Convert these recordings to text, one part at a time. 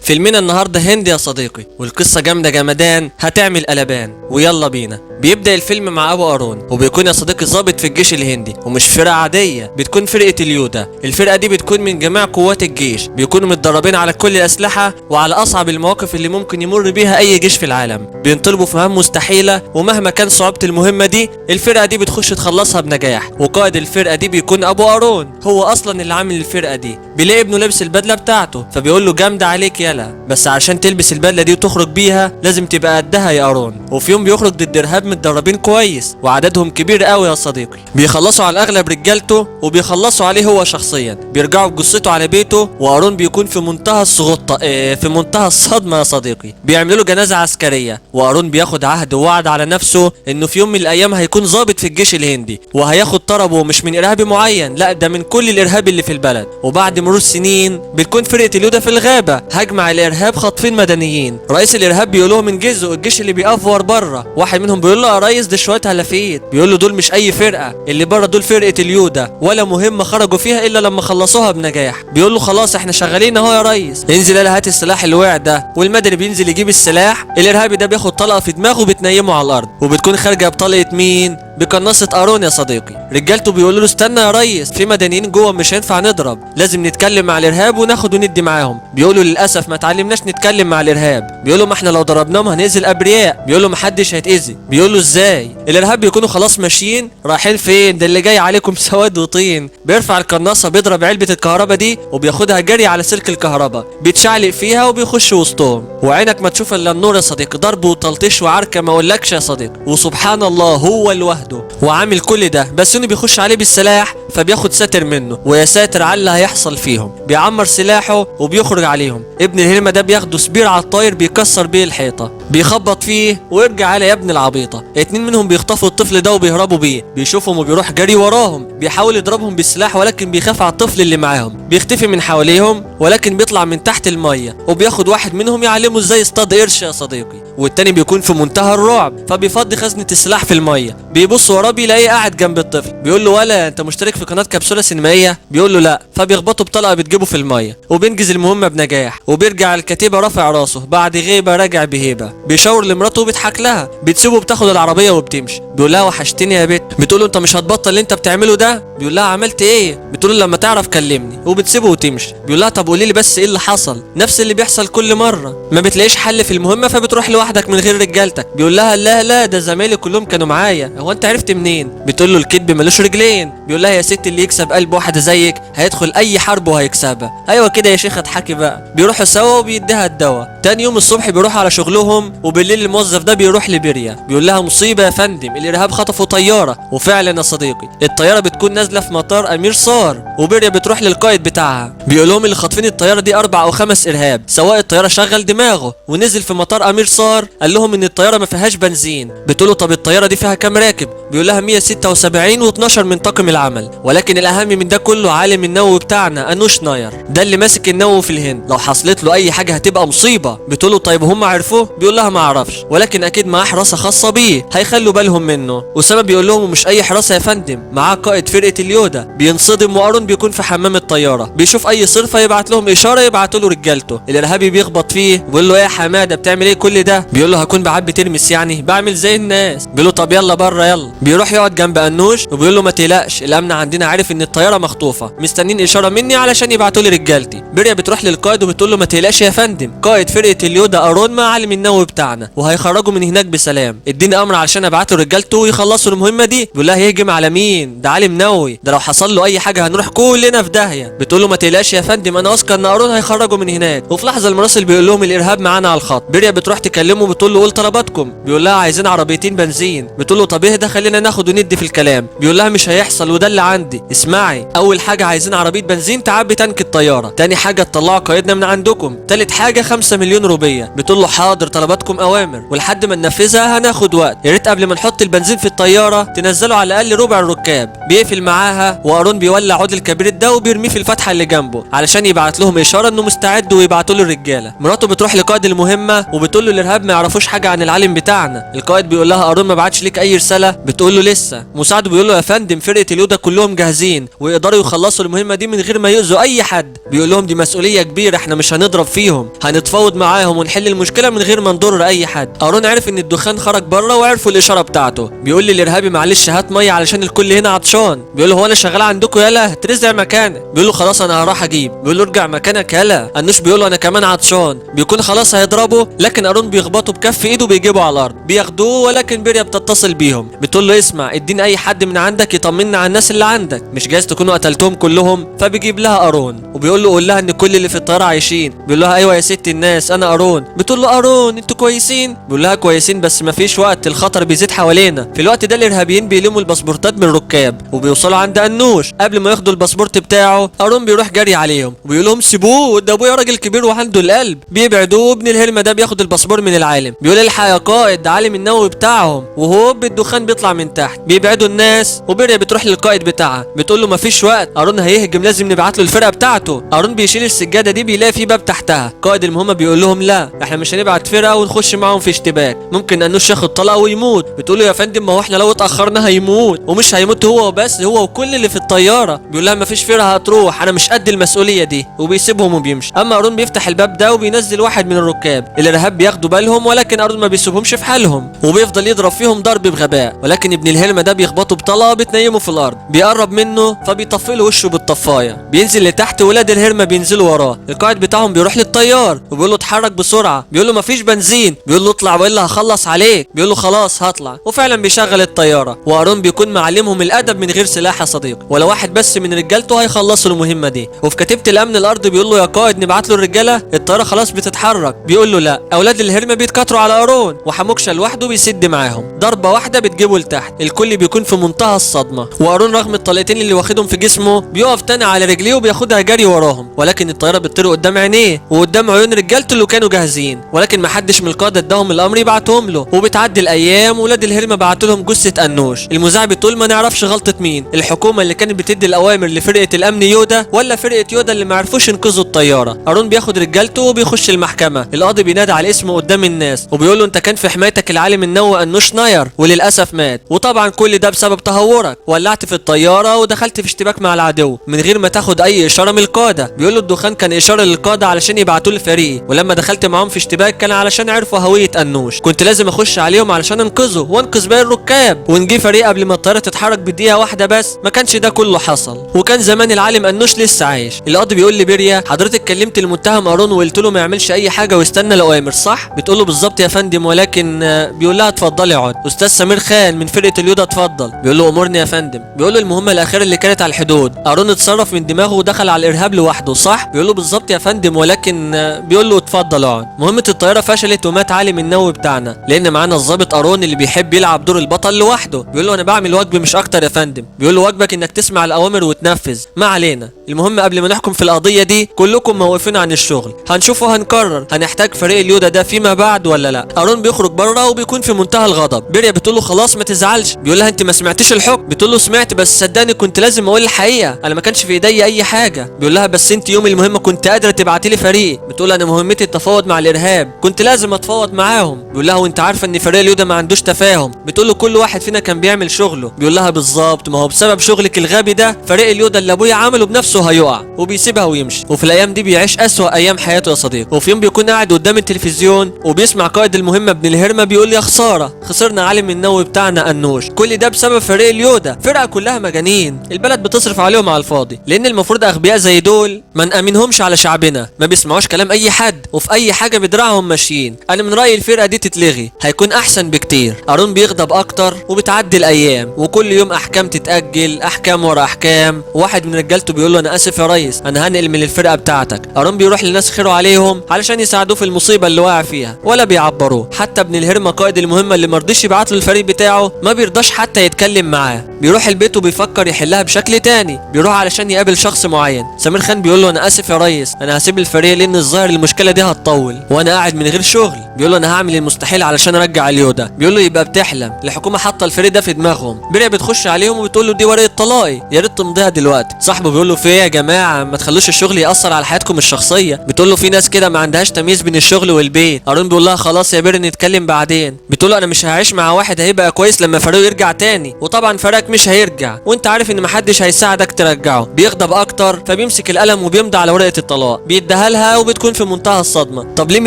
فيلمنا النهارده هندي يا صديقي، والقصة جامدة جمدان هتعمل قلبان، ويلا بينا. بيبدأ الفيلم مع ابو ارون، وبيكون يا صديقي ضابط في الجيش الهندي، ومش فرقة عادية، بتكون فرقة اليودا. الفرقة دي بتكون من جميع قوات الجيش، بيكونوا متدربين على كل الأسلحة وعلى أصعب المواقف اللي ممكن يمر بيها أي جيش في العالم. بينطلبوا في مهام مستحيلة، ومهما كان صعوبة المهمة دي الفرقة دي بتخش تخلصها بنجاح. وقائد الفرقة دي بيكون ابو ارون، هو اصلا اللي عامل الفرقة دي. بيلاقي ابنه لابس البدلة بتاعته، فبيقول له جامدة عليك يلا، بس عشان تلبس البدلة دي وتخرج بيها لازم تبقى قدها يا ارون. وفي يوم بيخرج ضد ارهاب متدربين كويس وعددهم كبير قوي يا صديقي. بيخلصوا على الاغلب رجالته وبيخلصوا عليه هو شخصيا. بيرجعوا بجثته على بيته، وارون بيكون في منتهى الصغطة في منتهى الصدمة يا صديقي. بيعملوا له جنازة عسكرية، وارون بياخد عهد ووعد على نفسه انه في يوم من الايام هيكون ضابط في الجيش الهندي، وهياخد طربه مش من ارهابي معين، لا ده من كل الارهاب اللي في البلد. وبعد مرور سنين بتكون فرقة اليودا في الغابة هجمة على الارهاب خاطفين مدنيين. رئيس الارهاب بيقول لهم انجزوا، الجيش اللي بيأفور بره. واحد منهم بيقول له يا ريس ده شوية هلافيت، بيقول له دول مش اي فرقة، اللي بره دول فرقة اليودا، ولا مهمة خرجوا فيها الا لما خلصوها بنجاح. بيقول له خلاص احنا شغالين اهو يا ريس، انزل يلا هات السلاح اللي وقع ده. والمدني بينزل يجيب السلاح، الارهابي ده بياخد طلقة في دماغه بتنيمه على الارض، وبتكون خارجة بطلقة مين؟ بقناصة ارون يا صديقي. رجالته بيقولوا له استنى يا ريس، في مدنيين جوه مش هينفع نضرب، لازم نتكلم مع الارهاب وناخد وندي معاهم. بيقولوا للاسف ما تعلمناش نتكلم مع الارهاب. بيقولوا ما احنا لو ضربناهم هنأذي الابرياء. بيقولوا ما حدش هيتأذي. بيقولوا ازاي؟ الارهاب بيكونوا خلاص ماشيين رايحين فين؟ ده اللي جاي عليكم سواد وطين. بيرفع القناصة بيضرب علبة الكهرباء دي وبياخدها جري على سلك الكهرباء، بيتشعلق فيها وبيخش وسطهم، وعينك ما تشوف الا النور يا صديقي. ضرب وتلطيش وعركة ما اقولكش يا صديقي. وسبحان الله هو لوحده وعامل كل ده، بس انه بيخش عليه بالسلاح فبياخد ساتر منه، ويا ساتر على اللي هيحصل فيهم. بيعمر سلاحه وبيخرج عليهم. ابن الهلمة ده بياخده spear على الطاير بيكسر بيه الحيطة، بيخبط فيه ويرجع على يا ابن العبيطة. اتنين منهم بيخطفوا الطفل ده وبيهربوا بيه، بيشوفهم وبيروح جري وراهم، بيحاول يضربهم بالسلاح ولكن بيخاف على الطفل اللي معاهم. بيختفي من حواليهم ولكن بيطلع من تحت المية، وبياخد واحد منهم يعلمه ازاي يصطاد قرش يا صديقي. والتاني بيكون في منتهى الرعب فبيفضي خزنة السلاح في المية. بيبص وراه بيلاقيه قاعد جنب الطفل، بيقول له ولا انت مشترك في قناة كبسولة سينمائية؟ بيقول له لا، فبيخبطه بطلقة بتجيبه في المية، وبينجز المهمة بنجاح. وبيرجع الكتيبة رافع راسه بعد غيبة راجع بهيبة. بيشاور لمراته وبيضحك لها، بتسيبه بتاخد العربية وبتمشي. بيقول لها وحشتني يا بت. بتقول له انت مش هتبطل اللي انت بتعمله ده؟ بيقول لها عملت ايه؟ بتقول له لما تعرف كلمني، وبتسيبه وتمشي. بيقول لها طب قولي لي بس ايه اللي حصل؟ نفس اللي بيحصل كل مرة، ما بتلاقيش حل في المهمة فبتروح لوحدك من غير رجالتك. بيقول لها لا لا ده زمايلي كلهم كانوا معايا، هو انت عرفت منين؟ بتقول له الكذب ملوش رجلين. بيقول لها يا ست اللي يكسب قلب واحدة زيك هيدخل اي حرب وهيكسبها. ايوه كده يا شيخ اضحكي بقى. بيروحوا سوا وبيديها الدواء. تاني يوم الصبح بيروحوا على شغلهم، وبالليل الموظف ده بيروح لبيريا. بيقول لها مصيبة يا فندم، الارهاب خطفوا طيارة. وفعلا يا صديقي الطيارة بتكون نازله في مطار امير صار، وبيريا بتروح للقائد بتاعها بيقول لهم اللي خاطفين الطيارة دي 4 أو 5 ارهاب. سواق الطيارة شغل دماغه ونزل في مطار امير صار، قال لهم ان الطيارة ما فيهاش بنزين. بتقول له طب الطيارة دي فيها كام راكب؟ بيقول لها 176 و12 من طاقم العمل. ولكن الاهم من ده كله عالم النووي بتاعنا انوش ناير، ده اللي ماسك النووي في الهند، لو حصلت له اي حاجة هتبقى مصيبة. بتقول له طيب هم عرفوه؟ بيقول لها ما اعرفش، ولكن اكيد معاه حراسة خاصة بيه هيخلوا بالهم منه. اسامة بيقول لهم مش اي حراسة يا فندم، معاه قائد فرقه اليودا. بينصدم، وارون بيكون في حمام الطيارة، بيشوف اي صرفه يبعت لهم اشارة يبعتوا له رجالته. الارهابي بيخبط فيه وبيقول له ايه يا حمادة بتعمل ايه كل ده؟ بيقول له هكون بعبي ترمس يعني، بعمل زي الناس. بيقول له طب يلا بره يلا. بيروح يقعد جنب انوش وبيقول له ما تقلقش، الامن عندنا عارف ان الطيارة مخطوفه، مستنين اشارة مني علشان يبعتوا لي رجالتي. بيريا بتروح للقائد وبتقول له ما تقلقش يا فندم، قائد فرقه اليودا ارون مع عالم النووي بتاعنا وهيخرجوا من هناك بسلام، اديني امر علشان ابعت له رجالته ويخلصوا المهمة دي. بيقول لها هيهجم على مين؟ ده عالم نووي، ده لو حصل له اي حاجة هنروح كلنا في داهية. بتقول له ما تقلقش يا فندم، انا واثقة ان ارون هيخرجوا من هناك. وفي لحظة المراسل بيقول لهم الارهاب معانا على الخط. بيريا بتروح تكلمه بتقول له قول طلباتكم. بيقول لها عايزين عربيتين بنزين. بتقول له طب اهدى خلينا ناخد وندي في الكلام. بيقول لها مش هيحصل وده اللي عندي، اسمعي، اول حاجة عايزين عربية بنزين تعبي تانك الطيارة، تاني حاجة تطلعوا قائدنا من عندكم، تالت حاجة 5 مليون روبيه. بتقول له حاضر طلباتكم اوامر، ولحد ما ننفذها هناخد وقت، يا ريت قبل ما نحط البنزين في الطيارة تنزلوا على الاقل ربع الركاب. بيقفل معاها، وارون بيولع عود الكبريت ده وبيرميه في الفتحة اللي جنبه علشان يبعت لهم اشارة انه مستعد ويبعتوا له الرجالة. مراته بتروح لقائد المهمة وبتقول له الارهاب ما يعرفوش حاجة عن العالم بتاعنا. القائد بيقول لها ارون ما بعتش ليك اي رسالة؟ بتقول له لسه. مساعدة بيقول له يا فندم فرقه اليودا كلهم جاهزين ويقدروا يخلصوا المهمة دي من غير ما يؤذوا اي حد. بيقول لهم دي مسؤولية كبيرة، احنا مش هنضرب فيهم، هنتفاوض معاهم ونحل المشكلة من غير ما نضر اي حد. ارون عرف ان الدخان خرج بره وعرفوا الاشارة بتاعته. بيقول للارهابي معلش هات مية علشان الكل هنا عطشان. بيقول له هو انا شغال عندكم؟ يلا ترزع مكانك. بيقول له خلاص انا هروح اجيب. بيقول له ارجع مكانك يلا. انوش بيقول له انا كمان عطشان. بيكون خلاص هيضربه، لكن ارون بيخبطه بكف ايده بيجيبه على الارض، بياخدوه. ولكن بيريا بتتصل بيهم بتقول له اسمع اديني اي حد من عندك يطمنا على الناس اللي عندك، مش جايز تكونوا قتلتهم كلهم. فبيجيب لها ارون وبيقول له قول لها ان كل اللي في الطيارة عايشين. بيقول لها ايوه يا ست الناس انا ارون. بتقول له ارون انتوا كويسين؟ بيقول لها كويسين بس مفيش وقت، الخطر بيزيد حوالينا. في الوقت ده الارهابيين بيلموا الباسبورتات من الركاب وبيوصلوا عند انوش. قبل ما ياخدوا الباسبورت بتاعه ارون بيروح جري عليهم وبيقول لهم سيبوه، ده ابويا راجل كبير وعنده القلب. بيبعدوه. ابن الهرمه ده بياخد الباسبور من العالم، بيقول الحق يا قائد ده عالم النووي بتاعهم. وهوب الدخان بيطلع من تحت، بيبعدوا الناس. وبيريا بتروح للقائد بتاعها بتقول له مفيش وقت، ارون هيهجم لازم نبعت له الفرقة بتاعته. ارون بيشيل السجادة دي بيلاقي في باب تحتها. قائد المهمة بيقول لهم لا احنا مش هنبعت فرقه ونخش معاهم في اشتباك، ممكن انوش ياخد طلقه ويموت. بتقول له يا فندم ما هو احنا لو اتاخرنا هيموت، ومش هيموت هو وبس، هو وكل اللي في الطيارة. بيقول لها مفيش فرقه هتروح، انا مش قد المسؤولية دي، وبيسيبهم وبيمشي. اما ارون بيفتح الباب ده وبينزل واحد من الركاب. الارهاب بياخدوا بالهم، ولكن ارون ما بيسيبهمش في حالهم وبيفضل يضرب فيهم ضرب بغباء. ولكن ابن الهرمه ده بيخبطه بطلقه بتنيمه في الارض. بيقرب منه فبيطفي له وشه بالطفايه. بينزل لتحت، ولاد الهرمه بينزلوا وراه. القائد بتاعهم بيروح للطيار وبيقول له اتحرك بسرعة. بيقول له مفيش بنزين. بيقول له اطلع والا هخلص عليك. بيقول له خلاص هطلع، وفعلا بيشغل الطيارة. وارون بيكون معلمهم الادب من غير سلاح يا صديقي، ولا واحد بس من رجالته هيخلصوا المهمة دي. وفي كتيبة الامن الارض بيقول له يا قائد نبعت له الرجالة، الطيارة خلاص بتتحرك. بيقول له لا. اولاد الهرمه بيتكاتروا على ارون، وحموكشه لوحده بيسد معاهم ضربه واحدة بتجيبه لتحت. الكل بيكون في منتهى الصدمة، وارون رغم الطلقتين اللي واخدهم في جسمه بيقف تاني على رجليه وبياخدها جري وراهم. ولكن الطيارة بتطير قدام عينيه وقدام عيون رجالته اللي كانوا جاهزين، ولكن محدش من القادة اداهم الامر يبعتهم له. وبتعدي الايام، ولاد الهرمه بعتوا لهم جثة انوش. المذيع بتقول ما نعرفش غلطه مين، الحكومة اللي كانت بتدي الاوامر لفرقة الامن يودا، ولا فرقه يودا اللي ما عرفوش ينقذوا الطيارة. ارون بياخد رجالته وبيخش المحكمة. القاضي بينادي على اسمه قدام الناس وبيقول له انت كان في حمايتك العالم النووي انوش ناير، وللاسف مات، وطبعا كل ده بسبب تهورك، ولعت في الطيارة ودخلت في اشتباك مع العدو من غير ما تاخد اي اشارة من القادة. بيقول له الدخان كان اشارة للقاده علشان يبعتوا لفريقي، ولما دخلت معاهم في اشتباك كان علشان عرفوا هوية انوش، كنت لازم اخش عليهم علشان انقذه وانقذ باقي الركاب ونجي فريق قبل ما الطيارة تتحرك بدقيقة واحدة بس، ما كانش ده كله حصل، وكان زمان العالم انوش لسه عايش. القاضي بيقول لبيريا حضرتك كلمت المتهم ارون وقلت له ما يعملش اي حاجة ويستنى الاوامر صح؟ بتقول له بالظبط يا فندم، ولكن بيقول لها اتفضلي اقعد. استاذ سمير خان من فرقه اليودا اتفضل. بيقول له امرني يا فندم. بيقول له المهمة الاخيرة اللي كانت على الحدود ارون اتصرف من دماغه ودخل على الارهاب لوحده صح؟ بيقول له بالظبط يا فندم، ولكن بيقول له اتفضل اقعد. مهمة الطيارة فشلت ومات عالم النووي بتاعنا، لان معانا الضابط ارون اللي بيحب يلعب دور البطل لوحده. بيقول له انا بعمل واجبي مش اكتر يا فندم. بيقول له واجبك انك تسمع الاوامر وتنفذ. ما علينا، المهم قبل ما نحكم في القضية دي كلكم موقفين عن الشغل، هنشوف وهنقرر هنحتاج فريق اليودا ده فيما بعد ولا لا. ارون بيخرج بره وبيكون في منتهى الغضب. بيريا بتقول له خلاص ما تزعلش. بيقول لها انت ما سمعتيش الحكم؟ بتقول له سمعت بس صدقني كنت لازم اقول الحقيقة، انا ما كانش في ايدي اي حاجة. بيقول لها بس انت يوم المهمة كنت قادرة تبعتي لي فريق. بتقول انا مهمتي التفاوض مع الارهاب، كنت لازم اتفاوض معاهم. بيقول لها وانت عارفه ان فريق اليودا ما عندوش تفاهم. بتقول له كل واحد فينا كان بيعمل شغله. بيقول لها بالظبط، ما هو بسبب شغلك الغبي ده فريق اليودا اللي ابويا عمله بنفسه هيقع. وبيسيبها ويمشي. وفي الايام دي بيعيش اسوأ ايام حياته يا صديقي. وفي يوم بيكون قاعد قدام التلفزيون وبيسمع قائد المهمة ابن الهرمه بيقول يا خسارة خسرنا عالم النووي بتاعنا انوش، كل ده بسبب فريق اليودا، فرقه كلها مجانين، البلد بتصرف عليهم على الفاضي، لان المفروض اغبياء زي دول ما نامنهمش على شعبنا، ما بيسمعوش كلام اي حد وفي اي حاجة بدراعهم ماشيين. انا من رايي الفرقة دي تتلغي، هيكون احسن بكتير. ارون بيغضب اكتر، وبتعدي الايام وكل يوم احكام تتاجل، احكام ورا احكام. واحد من رجالته بيقول له انا اسف يا ريس، انا هنقل من الفرقة بتاعتك. ارون بيروح لناس خيره عليهم علشان يساعدوه في المصيبة اللي وقع فيها، ولا بيعبروه. حتى ابن الهرمه قائد المهمة اللي مرضيش يبعت له الفريق بتاعه ما بيرضاش حتى يتكلم معاه. بيروح البيت وبيفكر يحلها بشكل تاني، بيروح علشان يقابل شخص معين. سمير خان بيقول له انا اسف يا ريس، انا هسيب الفريق لان الظاهر المشكلة دي هتطول وانا قاعد من غير شغل. بيقول له انا هعمل المستحيل علشان ارجع اليودا. بيقول له يبقى بتحلم، الحكومة حاطه الفريق ده في دماغهم. بيريا بتخش عليهم وبتقول له دي ورقة طلاقي، يا ريت تمضيها دلوقتي. صاحبه بيقول له في ايه يا جماعة، ما تخلوش الشغل ياثر على حياتكم الشخصية. بتقول له في ناس كده ما عندهاش تمييز بين الشغل والبيت. هارون بيقول لها خلاص يا بيري نتكلم بعدين. بتقول له انا مش هعيش مع واحد هيبقى كويس لما فريقه يرجع تاني، وطبعا فريقك مش هيرجع وانت عارف ان محدش هيساعدك ترجعه. بيغضب اكتر فبيمسك القلم وبيمضي على ورقة الطلاق، بيديها لها وبتكون في منتهى الصدمة. طب ليه من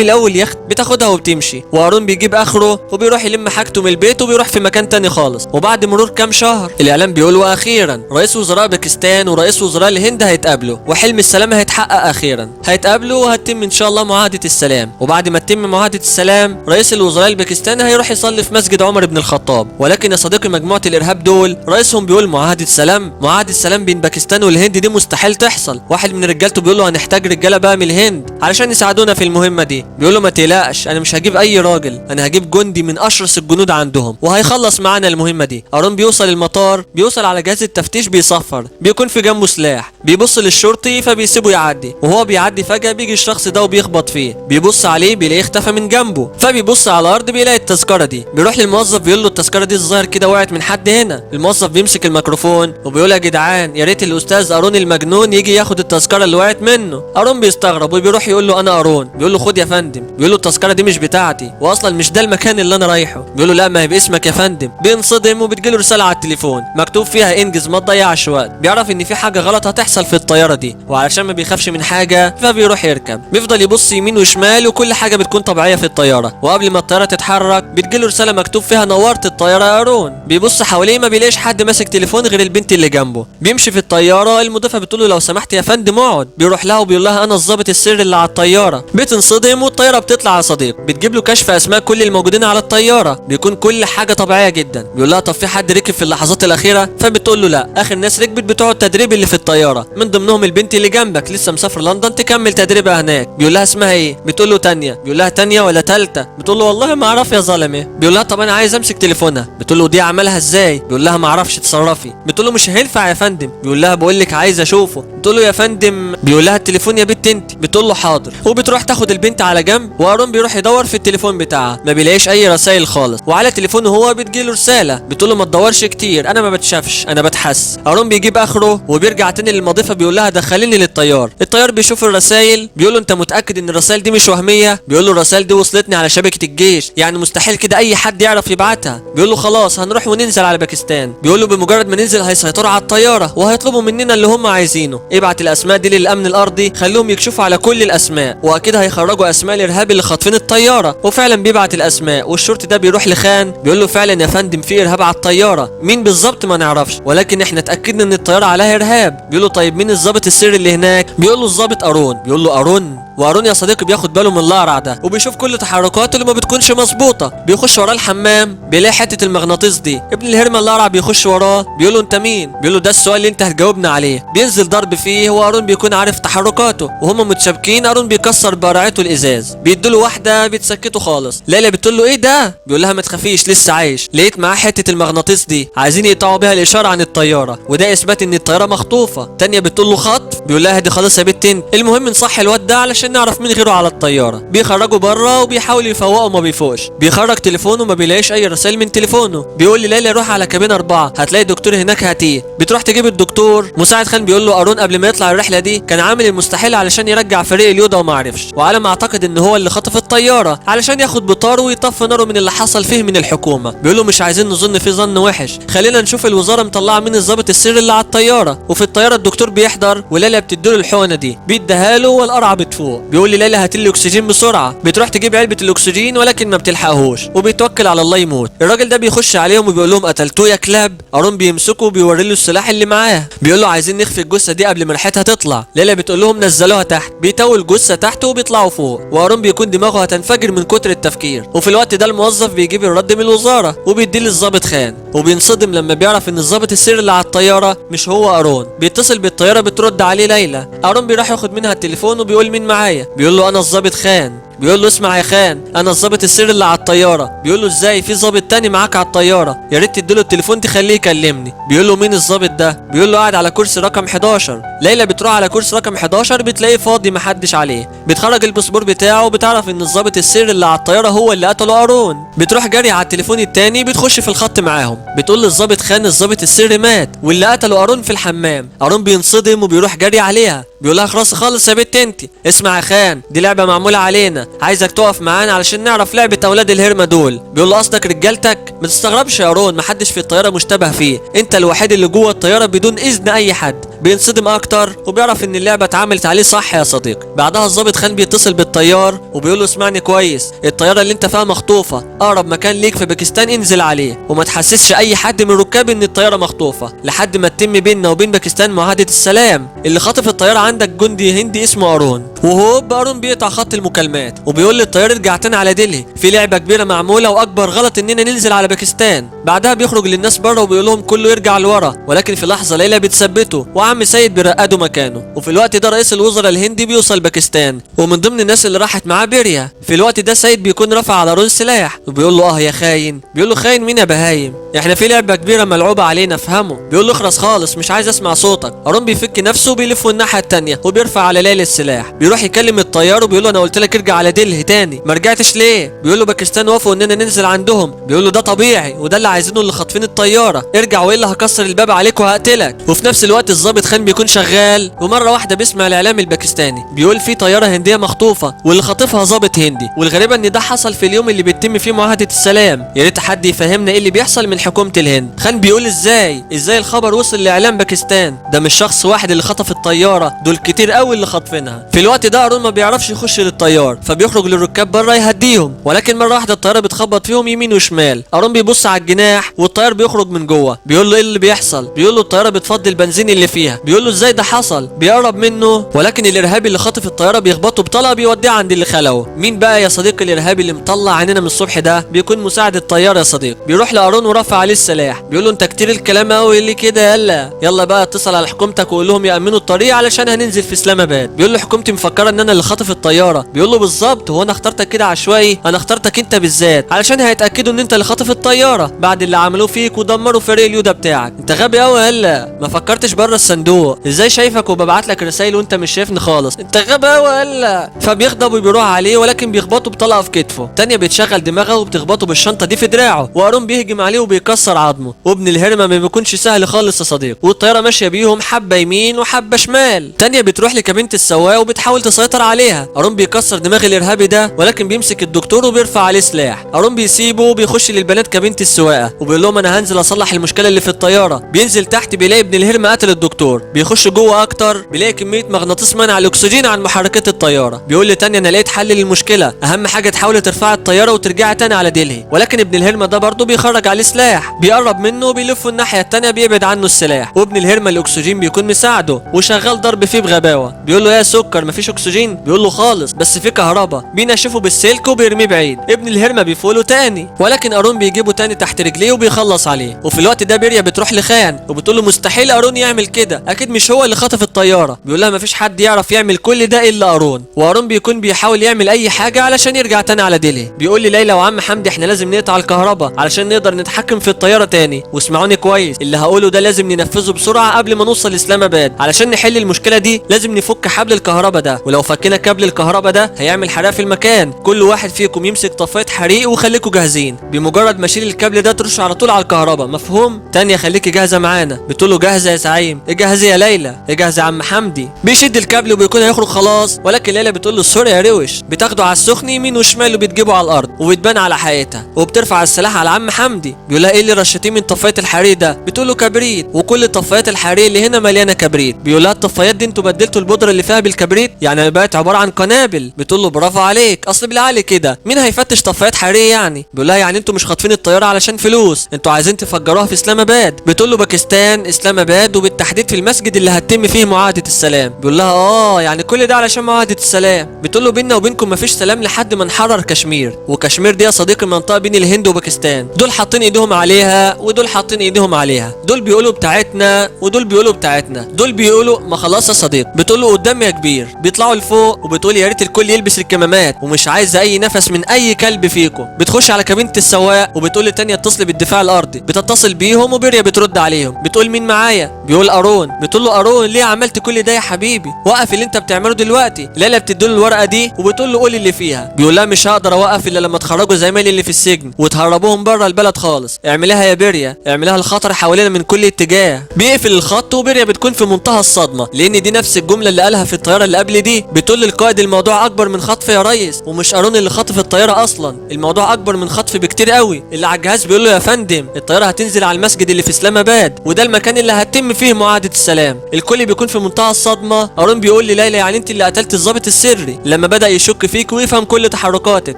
الاول يا اخت؟ بتاخدها وبتمشي. وارون بيجيب اخره وبيروح يلم حاجته من البيت وبيروح في مكان تاني خالص. وبعد مرور كام شهر الاعلام بيقول واخيرا رئيس وزراء باكستان ورئيس وزراء الهند هيتقابلوا وحلم السلام هيتحقق اخيرا، هيتقابلوا وهتتم ان شاء الله معاهدة السلام. وبعد ما تتم معاهدة السلام رئيس الوزراء الباكستاني هيروح يصلي في مسجد عمر بن الخطاب. ولكن يا صديقي مجموعة الارهاب دول رئيسهم بيقول معاهدة سلام، معاهدة سلام بين باكستان والهند دي مستحيل تحصل. واحد من رجالته بيقول له هنحتاج رجاله بقى من الهند علشان يساعدونا في المهمة دي. بيقول له ما تقلقش انا مش هجيب اي راجل، انا هجيب جندي من اشرس الجنود عندهم وهيخلص معانا المهمة دي. ارون بيوصل المطار، بيوصل على جهاز التفتيش بيصفر، بيكون في جنبه سلاح، بيبص للشرطي فبيسيبه يعدي. وهو بيعدي فجأة بيجي الشخص ده وبيخبط فيه، بيبص عليه بيلاقيه اختفى من جنبه، فبيبص على الارض بيلاقي التذكرة دي. بيروح للموظف بيقول له التذكرة دي الظاهر كده وقعت من حد هنا. الموظف بيمسك الميكروفون وبيقول يا جدعان يا ريت الاستاذ ارون المجنون يجي ياخد التذكرة اللي وقعت منه. ارون بيستغرب وبيروح يقول له انا ارون. بيقول له خد يا فندم. بيقول له التذكرة دي مش بتاعتي واصلا مش ده المكان اللي انا رايحة. بيقول له لا ما هي باسمك يا فندم. بينصدم وبتجيله رسالة على التليفون مكتوب فيها انجز ما تضيعش وقت. بيعرف ان في حاجة غلط هتحصل في الطيارة دي، وعلشان ما بيخافش من حاجة فبيروح يركب. بيفضل يبص يمين وشمال وكل حاجة بتكون طبيعية في الطيارة. وقبل ما الطيارة تتحرك بتجيله رسالة مكتوب فيها نورت الطيارة يا ارون. بيبص حواليه ما بيلاقيش حد ماسك تليفون غير البنت اللي جنبه. بيمشي في الطيارة، المضيفة بتقول له لو سمحت يا فندم اقعد. بيروح لها وبيقول لها انا الضابط السري اللي على الطيارة. بتنصدم والطياره بتطلع يا صديق. بتجيب له كشف اسماء كل الموجودين على الطيارة، بيكون كل حاجة طبيعية جدا. بيقول لها طب في حد ركب في اللحظات الاخيرة؟ فبتقول له لا، اخر ناس ركبت بتوع التدريب اللي في الطيارة، من ضمنهم البنت اللي جنبك لسه مسافر لندن تكمل تدريبها هناك. بيقول لها اسمها ايه؟ بتقول له تانية. بيقول لها تانية ولا تالتة؟ بتقول له والله ما اعرف يا ظالمه. بيقول لها طب انا عايز امسك تليفونها. بتقول له دي عملها ازاي؟ بيقول لها ما اعرفش اتصرفي. بتقول له مش هينفع يا فندم. بيقول لها بقول لك عايز اشوفه. بتقول له يا فندم. بيقول لها التليفون يا بنت انت. بتقول له حاضر. وبتروح تاخد البنت على جنب، وارون بيروح يدور في التليفون بتاعها ما بيلاقيش اي رسائل خالص. وعلى تليفونه هو بتجيله رسالة بتقول له ما تدورش كتير انا ما بتشافش انا بتحس. ارون بيجيب اخره وبيرجع تاني للمضيفه بيقول لها دخليني للطيار. الطيار بيشوف الرسائل بيقول له انت متاكد ان الرسائل دي مش وهمية؟ بيقول له الرسائل دي وصلتني على شبكة الجيش، يعني مستحيل كده اي حد يعرف يبعتها. بيقول له خلاص هنروح وننزل على باكستان. بيقول له بمجرد ما ننزل هيسيطروا على الطيارة وهيطلبوا مننا اللي هم عايزينه. ابعت الاسماء دي للامن الارضي خليهم يكشفوا على كل الاسماء، واكيد هيخرجوا اسماء الارهاب اللي خاطفين الطيارة. وفعلا بيبعت الاسماء، والشرطي ده بيروح لخان بيقول له فعلا يا فندم في ارهاب على الطيارة، مين بالظبط ما نعرفش ولكن احنا اتاكدنا ان الطيارة عليها ارهاب. بيقول له طيب مين الضابط السري اللي هناك؟ بيقول له الضابط ارون. بيقول له ارون؟ وارون يا صديقي بياخد باله من الاقرع ده وبيشوف كل تحركاته اللي ما بتكونش مظبوطة. بيخش وراه الحمام بيلاقي حتة المغناطيس دي، ابن الهرمه الاقرع بيخش وراه بيقول له انت مين؟ بيقول له ده السؤال اللي انت هتجاوبنا عليه. بينزل ضرب فيه وارون بيكون عارف تحركاته وهما متشابكين. ارون بيكسر برعته الازاز، بيديله واحدة بتسكته خالص. ليلى بتقول له ايه ده؟ بيقول لها ما تخافيش لسه عايش، لقيت معاه حتة المغناطيس دي عايزين يقطعوا بيها الاشارة عن الطيارة، وده اثبات ان الطيارة مخطوفه. تانية بتقول له خطف؟ بيقول لها دي خلاص يا بنت انت، المهم نصحي الواد ده علشان نعرف مين غيره على الطيارة. بيخرجوا بره وبيحاول يفوقه ما بيفوقش. بيخرج تليفونه ما بيلاقيش اي رسائل من تليفونه. بيقول لليلى روح على كابين 4 هتلاقي الدكتور هناك هاتيه. بتروح تجيب الدكتور. مساعد خان بيقول له ارون قبل ما يطلع الرحلة دي كان عامل المستحيل علشان يرجع فريق اليودا وما عرفش، وعلى ما اعتقد ان هو اللي خطف الطيارة علشان ياخد بطاره ويطفي ناره من اللي حصل فيه من الحكومة. بيقول له مش عايزين نظن فيه ظن وحش، خلينا نشوف الوزارة مطلعه مين الضابط السري اللي على الطيارة. وفي الطيارة الدكتور بيحضر وليلى بتديله الحقنة دي، بيديها له والقرعه بتفوق. بيقول لليلى هات لي الاكسجين بسرعة. بتروح تجيب علبة الاكسجين ولكن ما بتلحقهوش وبيتوكل على الله يموت. الراجل ده بيخش عليهم وبيقول لهم قتلتوه يا كلاب. ارون بيمسكه وبيوري له السلاح اللي معاه، بيقول له عايزين نخفي الجثة دي قبل ما ريحتها تطلع. ليلى بتقول لهم نزلوها تحت. بيتووا الجثة تحت وبيطلعوا فوق، وارون بيكون دماغه هتنفجر من كتر التفكير. وفي الوقت ده الموظف بيجيب الرد من الوزارة وبيديه للظابط خان، وبينصدم لما بيعرف ان الظابط السري اللي على الطيارة مش هو ارون. بيتصل بالطيارة بترد عليه ليلى. ارون بيروح ياخد منها التليفون وبيقول مين معايا؟ بيقول له انا الظابط خان. بيقول له اسمع يا خان انا الظابط السري اللي على الطيارة. بيقول له ازاي في ظابط تاني معاك على الطيارة؟ يا ريت تديله التليفون تخليه يكلمني. بيقول له مين الظابط ده؟ بيقول له قاعد على كرسي رقم 11. ليلى بتروح على كرسي رقم 11 بتلاقيه فاضي محدش عليه. بتخرج الباسبور بتاعه وبتعرف ان الظابط السري اللي على الطيارة هو اللي قتله ارون. بتروح جري على التليفون التاني بتخش في الخط معاهم، بتقول للظابط خان الظابط السري مات واللي قتله ارون في الحمام. ارون بينصدم وبيروح جري عليها، بيقول لها خلاص خالص يا بنت انت، اسمع يا خان دي لعبه معمولة علينا، عايزك تقف معانا علشان نعرف لعبه اولاد الهرمه دول. بيقول له قصدك رجالتك؟ ما تستغربش يا ارون محدش في الطيارة مشتبه فيه، انت الوحيد اللي جوه الطيارة بدون اذن اي حد. بينصدم اكتر وبيعرف ان اللعبة اتعملت عليه صح يا صديقي. بعدها الضابط خان بيتصل بالطيار وبيقول له اسمعني كويس، الطيارة اللي انت فيها مخطوفه، اقرب مكان ليك في باكستان انزل عليه، وما تحسسش اي حد من الركاب ان الطيارة مخطوفه لحد ما تتم بيننا وبين باكستان معاهدة السلام. اللي خاطف الطيارة عندك جندي هندي اسمه ارون. وهوب ارون بيقطع خط المكالمات وبيقول للطيار ارجع تاني على دلهي، في لعبه كبيرة معمولة واكبر غلط اننا ننزل على باكستان. بعدها بيخرج للناس بره وبيقول لهم كله يرجع لورا، ولكن في لحظة ليلى بتثبته وعم سيد بيرقده مكانه. وفي الوقت ده رئيس الوزراء الهندي بيوصل باكستان، ومن ضمن الناس اللي راحت معاه بيريا. في الوقت ده سيد بيكون رفع على ارون سلاح وبيقول له اه يا خاين. بيقول له خاين مين يا بهايم، احنا في لعبه كبيرة ملعوبه علينا افهمه. بيقول له اخرس خالص مش عايز اسمع صوتك. ارون بيفك نفسه وبيلفه الناحية الثانية وبيرفع على ليلى السلاح. بيروح يكلم الطيار وبيقول له انا قلت لك ارجع على دلهي تاني، ما رجعتش ليه؟ بيقول له باكستان وافقوا اننا ننزل عندهم. بيقول له ده طبيعي وده اللي عايزينه اللي خاطفين الطيارة، ارجع والا هكسر الباب عليك وهقتلك. وفي نفس الوقت الضابط خان بيكون شغال، ومرة واحدة بيسمع الاعلام الباكستاني بيقول في طيارة هنديه مخطوفه واللي خاطفها ضابط هندي، والغريبة ان ده حصل في اليوم اللي بيتم فيه معاهدة السلام. يا ريت حد يفهمنا ايه اللي بيحصل من حكومة الهند. خان بيقول ازاي الخبر وصل لاعلام باكستان؟ ده مش شخص واحد اللي خطف الطيارة، دول كتير قوي اللي خاطفينها. في الوقت ده ارون ما بيعرفش يخش للطيار، فبيخرج للركاب بره يهديهم، ولكن مرة واحدة الطيارة بتخبط فيهم يمين وشمال. ارون بيبص على الجناح والطيار بيخرج من جوه، بيقول له ايه اللي بيحصل؟ بيقول له الطيارة بتفضي البنزين اللي فيها. بيقول له ازاي ده حصل؟ بيقرب منه، ولكن الارهابي اللي خاطف الطيارة بيخبطه بطلقه بيوديه عند اللي خلقه. مين بقى يا صديقي الارهابي اللي مطلع عيننا من الصبح ده؟ بيكون مساعد الطيار يا صديقي. بيروح لارون ورفع عليه السلاح، بيقول له انت كتير الكلام قوي اللي كده، يلا يلا بقى اتصل على حكومتك وقول لهم يامنوا الطريق علشان هننزل في اسلام اباد. بيقول له حكومتي مفكرة ان انا اللي خاطف الطيارة. بيقول له بالظبط، هو انا اخترتك كده عشوائي؟ انا اخترتك انت بالذات علشان هيتاكدوا ان انت اللي خاطف الطيارة بعد اللي عملوه فيك ودمروا فريق اليودا بتاعك. انت غبي قوي، يلا ما فكرتش بره الصندوق، ازاي شايفك وببعت لك رسايل وانت مش شايفني خالص، انت غبي قوي يلا. فبيغضب وبيروح عليه، ولكن بيخبطه بطلقه في كتفه. تانية بتشغل دماغه وبتخبطه بالشنطه دي في دراعه، وارون بيهجم عليه وبيكسر عظمه. وابن الهرمه ما بيكونش سهل خالص يا صديق، والطياره ماشية بيهم حبه يمين وحبه شمال. تانية بتروح لكابينه السواق وبتحاول تسيطر عليها. ارون بيكسر دماغ الارهابي ده، ولكن بيمسك الدكتور وبيرفع عليه سلاح. ارون بيسيبه وبيخش للبنات كابينه السواقة وبيقول لهم انا هنزل اصلح المشكلة اللي في الطيارة. بينزل تحت بيلاقي ابن الهرمه قتل الدكتور. بيخش جوه اكتر بيلاقي كمية مغناطيس منع الاكسجين عن محركات الطيارة. بيقول لتانية انا لقيت حل للمشكلة، اهم حاجة تحاول ترفع الطيارة وترجع تاني على دلهي. ولكن ابن الهرمه ده برضه بيخرج عليه سلاح، بيقرب منه وبيلفه الناحية التانية بيبعد عنه السلاح، وابن الهرمه الاكسجين بيكون مساعدة وشغال ضرب فيه بغباوه. بيقول له يا سكر مفيش اكسجين؟ بيقول له خالص بس في كهرباء. بينشفه بالسلك وبيرميه بعيد. ابن الهرمه بيفوله تاني، ولكن ارون بيجيبه تاني تحت رجليه وبيخلص عليه. وفي الوقت ده بيريا بتروح لخان وبتقول له مستحيل ارون يعمل كده، اكيد مش هو اللي خطف الطيارة. بيقول لها مفيش حد يعرف يعمل كل ده الا ارون. وارون بيكون بيحاول يعمل اي حاجة علشان يرجع تاني على دلهي. بيقول لليلى وعم حمدي احنا لازم نقطع الكهرباء علشان نقدر نتحكم في الطيارة تاني، واسمعوني كويس اللي هقوله ده لازم ننفذه بسرعة قبل ما نوصل اسلام اباد. علشان نحل المشكلة دي لازم نفك حبل الكهرباء ده، ولو فكينا كابل الكهرباء ده هيعمل حريقة في المكان. كل واحد فيكم يمسك طفايه حريق وخليكم جاهزين، بمجرد ما اشيل الكابل ده ترش على طول على الكهرباء، مفهوم؟ تانية خليكي جاهزة معانا. بتقول له جاهزة يا زعيم. اجهزي يا ليلى، اجهزي يا عم حمدي. بيشد الكابل وبيكون هيخرج خلاص، ولكن ليلى بتقول له sorry يا روش. بتاخده على السخن يمين وشمال وبتجيبه على الارض وبتبان على حقيقتها، وبترفع السلاح على عم حمدي. بيقول لها ايه اللي رشتيه من طفايه الحريق ده؟ بتقول له كبريت، وكل طفايات الحريق اللي هنا مليانة كبريت. بيقول لها الطفايات دي انتوا بدلتوا البودره اللي فيها بالكبريت، يعني بقت عبارة عن قنابل. بتقول له برافو عليك، اصل بالعقل كده مين هيفتش طفايات حريق يعني؟ بيقول لها يعني انتوا مش خاطفين الطيارة علشان فلوس، انتوا عايزين تفجروها في اسلام اباد. بتقول له باكستان اسلام اباد، وبالتحديد في المسجد اللي هتتم فيه معاهدة السلام. بيقول لها اه يعني كل ده علشان معاهدة السلام. بتقول له بيننا وبينكم مفيش سلام لحد ما نحرر كشمير، وكشمير دي يا صديقي منطقة بين الهند وباكستان، دول حاطين ايديهم عليها ودول حاطين ايديهم عليها، دول بيقولوا بتاعتنا ودول بيقولوا بتاعتنا، دول بيقولوا ما خلاص يا صديق. بتقول له قدام يا كبير. بيطلعوا لفوق وبتقول يا ريت الكل يلبس الكمامات ومش عايزه اي نفس من اي كلب فيكم. بتخش على كابينه السواق وبتقول لتانية اتصل بالدفاع الارضي. بتتصل بيهم وبيريا بترد عليهم، بتقول مين معايا؟ بيقول ارون. بتقول له ارون ليه عملت كل ده يا حبيبي؟ وقف اللي انت بتعمله دلوقتي. ليلى بتديله الورقة دي وبتقول له قول اللي فيها. بيقول لها مش هقدر اوقف الا لما تخرجوا زمايلي اللي في السجن وتهربوهم بره البلد خالص. اعملها يا بيريا، اعملها، الخطر حوالينا من كل اتجاه. بيقفل الخط وبيريا بتكون في منتهى الصدمة، لان دي نفس الجملة اللي قالها في الطيارة اللي قبل دي؟ بتقول للقائد الموضوع اكبر من خطف يا ريس، ومش ارون اللي خاطف الطيارة اصلا، الموضوع اكبر من خطف بكتير قوي. اللي على الجهاز بيقول له يا فندم الطيارة هتنزل على المسجد اللي في اسلاماباد، وده المكان اللي هتتم فيه معاهدة السلام. الكل بيكون في منتهى الصدمة. ارون بيقول لليلى يعني انت اللي قتلت الضابط السري لما بدا يشك فيك ويفهم كل تحركاتك،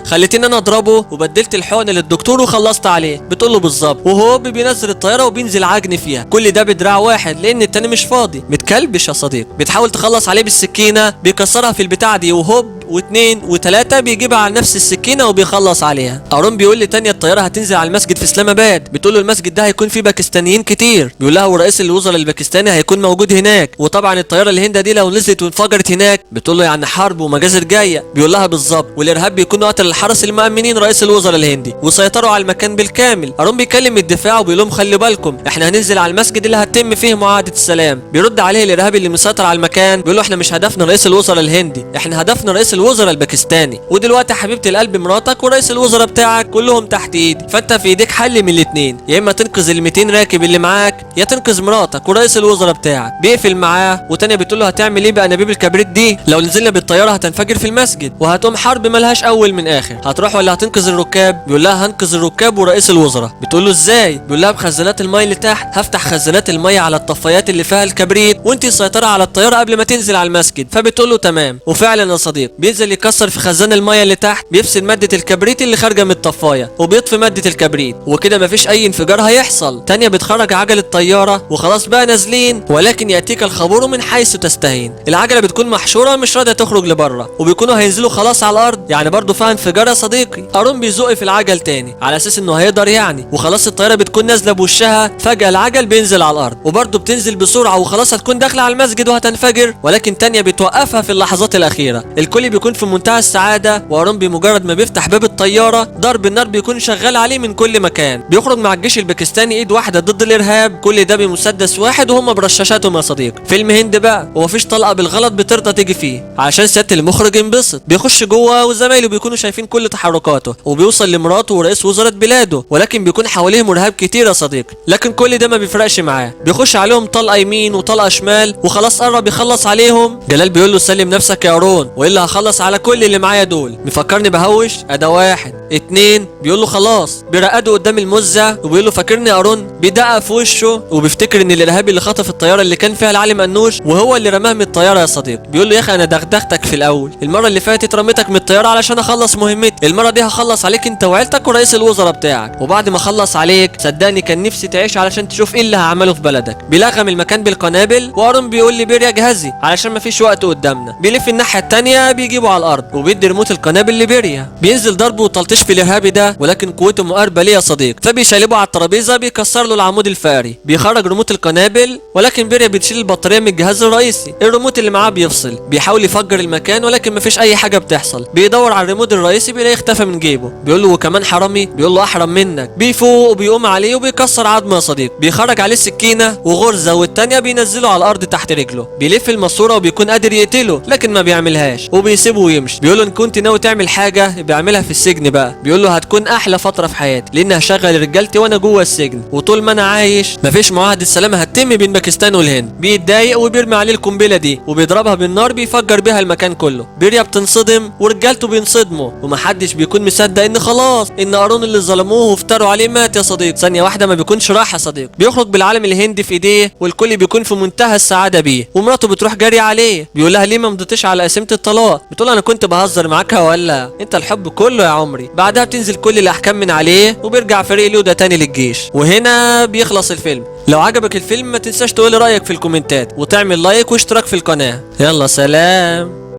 خليتني انا اضربه وبدلت الحقن للدكتور وخلصت عليه. بتقول له بالظبط، وهو بينزل الطيارة وبينزل عجن فيها، كل ده بدراع واحد لان التاني مش فاضي. متكلبش يا صديق، بتحاول تخلص عليه بالسكينة، بيكسرها في البتاعه دي، وهوب واثنين وثلاثة بيجيبها على نفس السكينة وبيخلص عليها. ارون بيقول لتانيا الطيارة هتنزل على المسجد في اسلاماباد. بتقول له المسجد ده هيكون فيه باكستانيين كتير. بيقول لها ورئيس الوزراء الباكستاني هيكون موجود هناك، وطبعا الطيارة الهندية دي لو نزلت وانفجرت هناك، بتقول له يعني حرب ومجازر جاية. بيقول لها بالظبط، والارهاب بيكون قتل الحرس المؤمنين رئيس الوزراء الهندي وسيطروا على المكان بالكامل. ارون بيكلم الدفاع وبيقول لهم خلي بالكم احنا هننزل على المسجد اللي هتتم فيه معاهدة السلام. بيرد عليه الارهابي اللي مسيطر على المكان بيقول له احنا مش هدفنا رئيس الوزراء الهندي، احنا هدفنا رئيس الوزراء الباكستاني، ودلوقتي حبيبه القلب مراتك ورئيس الوزراء بتاعك كلهم تحت ايدي، فانت في ايديك حل من الاثنين، يا اما تنقذ ال 200 راكب اللي معاك يا تنقذ مراتك ورئيس الوزراء بتاعك. بيقفل معاه، وتانية بتقول له هتعمل ايه بانابيب الكبريت دي؟ لو نزلنا بالطيارة هتنفجر في المسجد وهتقوم حرب ملهاش اول من اخر، هتروح ولا هتنقذ الركاب؟ بيقول لها هنقذ الركاب ورئيس الوزراء. بتقول له ازاي؟ بيقول لها بخزانات المية اللي تحت، هفتح خزانات المية على الطفايات اللي فيها الكبريت وانت سيطرة على الطيارة قبل ما تنزل على المسجد. فبتقول له تمام. وفعلا يا صديق بينزل يكسر في خزان المية اللي تحت، بيفصل مادة الكبريت اللي خارجه من الطفايه وبيطفي مادة الكبريت، وكده مفيش اي انفجار هيحصل. تانية بتخرج عجله الطيارة وخلاص بقى نازلين، ولكن ياتيك الخبر من حيث تستهين. العجلة بتكون محشوره مش راضية تخرج لبره، وبيكونوا هينزلوا خلاص على الارض، يعني برضه فيها انفجار يا صديقي. ارون بيزق في العجل تاني على اساس انه هيقدر يعني، وخلاص الطيارة بتكون نازله بوشها، فجاة العجل بينزل على الارض وبرضه بتنزل بسرعة وخلاص هتكون داخله على المسجد وهتنفجر، ولكن تانية بتوقفها في اللحظات الاخيرة. الكل بيكون في منتهى السعادة، وارون بمجرد ما بيفتح باب الطيارة ضرب النار بيكون شغال عليه من كل مكان. بيخرج مع الجيش الباكستاني ايد واحدة ضد الارهاب، كل ده بمسدس واحد وهم برشاشاتهم يا صديقي. فيلم هند بقى ومفيش طلقه بالغلط بترضى تيجي فيه عشان سيادة المخرج ينبسط. بيخش جوه وزمايله بيكونوا شايفين كل تحركاته، وبيوصل لمراته ورئيس وزراء بلاده، ولكن بيكون حواليهم ارهاب كتير يا صديقي، لكن كل ده ما بيفرقش معاه. بيخش عليهم طلقه يمين وطلقه شمال وخلاص قرب يخلص عليهم. جلال بيقول له سلم نفسك يا ارون والا هخلص على كل اللي معايا دول. مفكرني بهوش؟ ادا واحد اتنين. بيقول له خلاص. بيرقده قدام المزة وبيقول له فاكرني يا ارون؟ بيدقق في وشه وبيفتكر ان الارهابي اللي خطف الطيارة اللي كان فيها العالم انوش وهو اللي رماه من الطيارة يا صديقي. بيقول له يا اخي انا دغدغتك في الاول، المرة اللي فاتت رميتك من الطيارة علشان اخلص مهمتي، المرة دي هخلص عليك انت وعيلتك ورئيس الوزراء بتاعك، وبعد ما اخلص عليك صدقني كان نفسي تعيش علشان تشوف ايه اللي هعمله في بلدك. بيلغم المكان بالقنابل، وارون بيقول لي بيريا جهزي علشان مفيش وقت قدامنا. بيلف الناحية الثانية بيجيبه على الارض وبيدي ريموت القنابل لبيريا. بينزل ضربه وتلطيش في الارهابي ده، ولكن قوته مقاربة ليه يا صديق، فبيشقلبه على الترابيزة بيكسر له العمود الفقري. بيخرج ريموت القنابل، ولكن بيريا بتشيل البطارية من الجهاز الرئيسي، الريموت اللي معاه بيفصل. بيحاول يفجر المكان ولكن مفيش اي حاجة بتحصل. بيدور على الريموت الرئيسي بيلاقيه اختفى من جيبه. بيقول له وكمان حرامي؟ بيقول له احرم منك. بيفوق وبيقوم عليه وبيكسر عظمه يا صديق. بيخرج عليه سكينة وغرزه والتانية بينزله على الارض تحت رجله. بيلف الماسورة وبيكون قادر يقتله لكن ما بيعملهاش وبيسيبه ويمشي. بيقول له ان كنت ناوي تعمل حاجة بيعملها في السجن بقى. بيقول له هتكون احلى فترة في حياتي لان هشغل رجالتي وانا جوه السجن، وطول ما انا عايش مفيش معاهدة سلام هتتم بين باكستان والهند. بيتضايق وبيرمي عليه القنبلة دي وبيضربها بالنار، بيفجر بيها المكان كله. بيريا بتنصدم ورجالته بينصدموا، ومحدش بيكون مصدق ان خلاص ان ارون اللي ظلموه وافتروا عليه مات يا صديق. ثانية واحدة ما بيكونش راح يا صديق. بيخرج بالعلم الهندي في ايديه والكل بيكون في منتهى السعادة بيه، ومراته بتروح جري عليه بيقول لها ليه ما مضيتش على قسيمه الطلاق؟ بتقول انا كنت بهزر معاك ولا انت الحب كله يا عمري. بعدها بتنزل كل الاحكام من عليه وبيرجع فريق لودا تاني للجيش، وهنا بيخلص الفيلم. لو عجبك الفيلم ما تنساش تقول رايك في الكومنتات وتعمل like واشتراك في القناة. يلا سلام.